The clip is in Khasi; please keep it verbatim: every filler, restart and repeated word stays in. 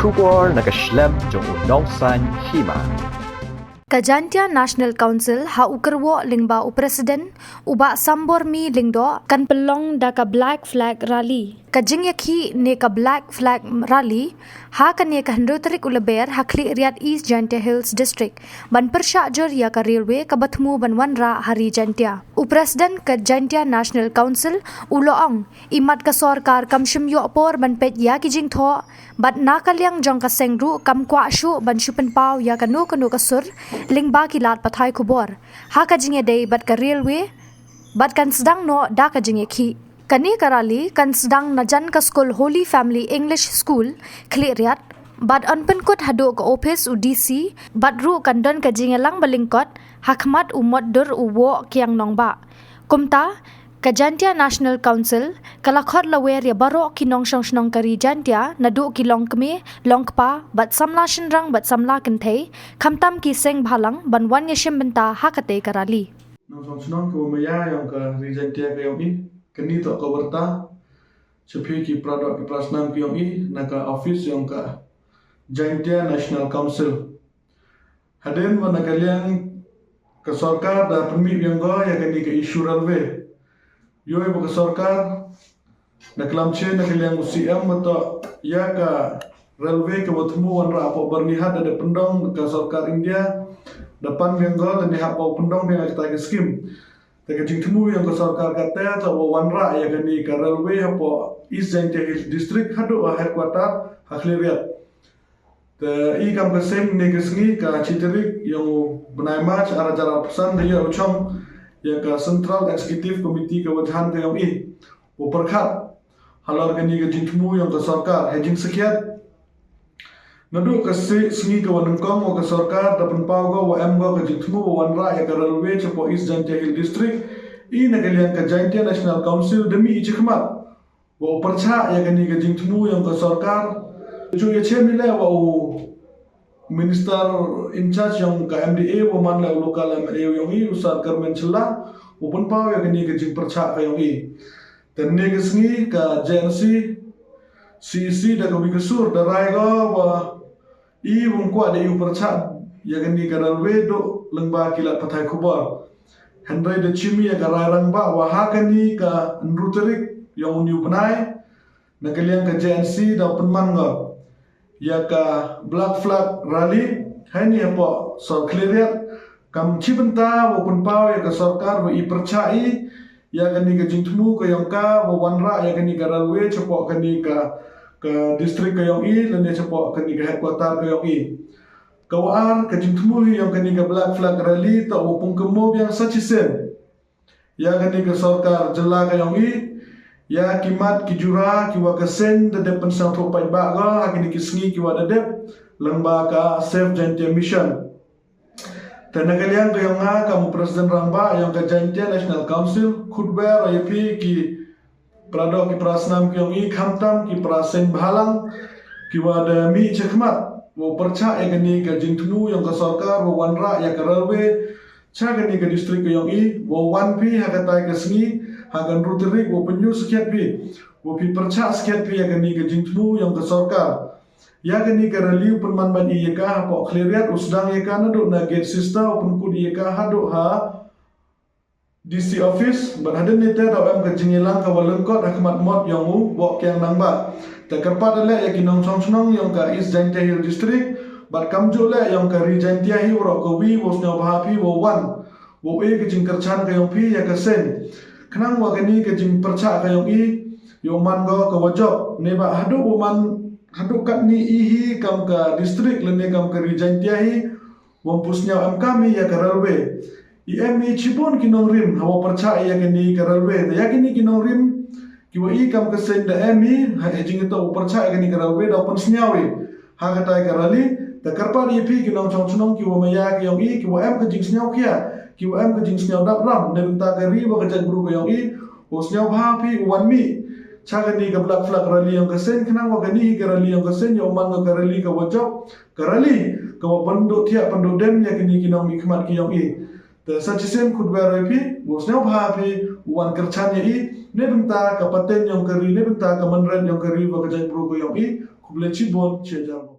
Khubor na ka shlem jong u nongsan hima. Ka Jaintia National Council ha u kyrwoh lyngba u President u Bah Sambormi Lyngdoh kan pynlong da ka Black Flag Rally. Ka jingïakhih ne ka Black Flag Rally ha kane ka hynriew tarik u Lber ha Khliehriat, East Jaintia Hills District, ban pyrshah jur ïa ka railway kaba thmu ban wanrah ha ri Jaintia. U President ka Jaintia National Council u la ong, imat ka sorkar kam shym ïoh por ban peit ïa ki jingthoh, bad na ka liang jong ka seng ruh kam kwah shuh ban shu pynpaw ïa kano kano ka sur lyngba ki lad pathai khubor ha ka jingïadei bad ka railway, bad kan sdang noh da ka jingïakhih. Kane ka rally kan sdang na jan ka skul Holy Family English School, Khliehriat, bad yn pynkut haduh ka ophis u D C, bad ruh kan don ka jingïalang balyngkot ha khmat u motdur u Woh Kiang Nangbah. Kumta, ka Jaintia National Council ka la khot lawer ïa baroh ki nongshong shnong ka ri Jaintia, naduh ki longkmie, longkpa, bad samla shynrang bad samla kynthei, khamtam ki seng bhalang, ban wan ïashim bynta ha katei ka rally. Nongshong shnong kiba maya ïong ka ri Jaintia ka ïong i, kani toh ka wyrta sha phi ki para doh ki para snam ka ïong i na ka office ïong ka Jaintia National Council. Hadien ba na ka liang ka sorkar da pynmih biang ko ïa kani ka issue railway, ïoh ba ka sorkar na klam che na ka liang u C M ba toh ïa ka railway kaba thmu wanrah hapoh Byrnihat da dep pyndong ka sorkar India, da pan biang ko lane hap ba pyndong biang ïa kata ka skim. Te ka jingthmu ïong ka sorkar kata toh ba wanrah ïa kani ka railway hapoh East Jaintia Hills District haduh ha headquarter ha Khliehriat. Te i kam ka seng ne ka sngi ka chi tarik ïong u bnai March ar hajar arphew san da ïoh u chong ïa ka Central Executive Committee ka wajhan ka ïong i u pyrkhat halor kani ka jingthmu ïong ka sorkar ha jingsakhiat. Naduh ka si-, sngi ka wa nyngkong wa ka sorkar da pynpaw ko wa em ko ka jingthmu wa wanrah ïa ka railway chapoh East Jaintia Hill District, i na ka liang ka Jaintia National Council da mih i chakhmat wa u pyrchah ïa kani ka jingthmu ïong ka sorkar. Ju ïa chem i leh wa u minister in charge ïong ka M D A wa man leh u local M L A ïong i u Sir Kyrmen Shylla, u pynpaw ïa kani ka jingpyrchah ka ïong i. Te ne ka sngi ka J N C C E C da ka wi ka sur da rai ko wa i wym kwah da i u pyrchah ïa kani ka railway duh lyngba ki lad pathai khubor. Hynrei da chim i ïa ka rai rangbah wa ha kani ka hynriew tarik ïong uni u bnai, na ka liang ka J N C da pynman ko ïa ka Black Flag Rally haini hapoh Sor Khliehriat, kam chi bynta wa pynpaw ïa ka sorkar wa i pyrchah i ïa kani ka jingthmu ka ïong ka wa wanrah ïa kani ka railway chapoh kani ka, ka district ka ïong i lane chapoh kani ka headquarter ka ïong i. Ka wa ar ka jingthmu hi ïong kani ka Black Flag Rally toh wa pynkhynñiuh biang sa chisien ïa kani ka sorkar jylla ka ïong i ïa ki mat ki jura ki wa ka seng da dep pynsngewthuh paidbah ko ha kini ki sngi ki wa da dep lyngba ka Save Jaintia Mission. Te na ka liang ka ïong nga kam u president rangbah ïong ka Jaintia National Council, khutbah ïa phi ki para doh ki para snam ka ïong i, khamtam ki para seng bhalang ki wa da mih chakhmat wa pyrchah ïa kani ka jingthmu ïong ka sorkar wa wanrah ïa ka railway cha kani ka district ka ïong i, wa wan phi ha katai ka sngi ha ka hynriew tarik wa pynïoh skhiat phi wa phi pyrchah skhiat phi ïa kani ka jingthmu ïong ka sorkar. Ïa kani ka rally u pynman ban i ïa ka hapoh Khliehriat, u sdang ïa ka naduh na gate sister, u pynkut ïa ka haduh ha D C office, bad hadien nite da em ka jingïalang ka wa lyngkot ha khmat mot ïong u Woh Kiang Nangbah. Te kyrpad leh ïa ki nongshong shnong ïong ka East Jaintia Hill District bad kamjooh leh ïong ka ri Jaintia hi waroh kawi, wa sngewbha phi wa wan wa e ka jingkyrchan ka ïong phi ïa ka seng khnang wa kani ka jingpyrchah ka ïong i ïoh man ko ka wa jop, ne ba haduh wa man, haduh katni i hi kam ka district lane kam ka ri Jaintia hi wam pu sniaw em kam i ïa ka railway. I em i chibun ki nongrim ha wa pyrchah ïa kani ka railway. Te ïa kini ki nongrim ki wa i kam ka seng da em i ha, ha jingïatoh wa pyrchah ïa kani ka railway da pynsniaw i ha katai ka rally. Te kyrpad ïa phi ki nongshong shnong ki wa maya ka ïong i, ki wa em ka jingsniaw khia, ki wa em ka jingsniaw dap ram ne bynta ka ri wa ka jaitbru ka ïong i, wa sniawbha phi u wan mih cha kani ka Black Flag Rally ïong ka seng khnang wa kani hi ka rally ïong ka seng ïoh man ka rally ka wa jop, ka rally ka wa pynduh thiah pynduh dem ïa kini ki nongmihkhmat ki ïong i. Te sa chisien khutbah ïa phi, wa sniawbha phi u wan kyrchan ïa i ne bynta ka pateng ïong ka ri, ne bynta ka mynret ïong ka ri wa ka jaitbru ka ïong i. Khublei chibun, chi hajar nguh.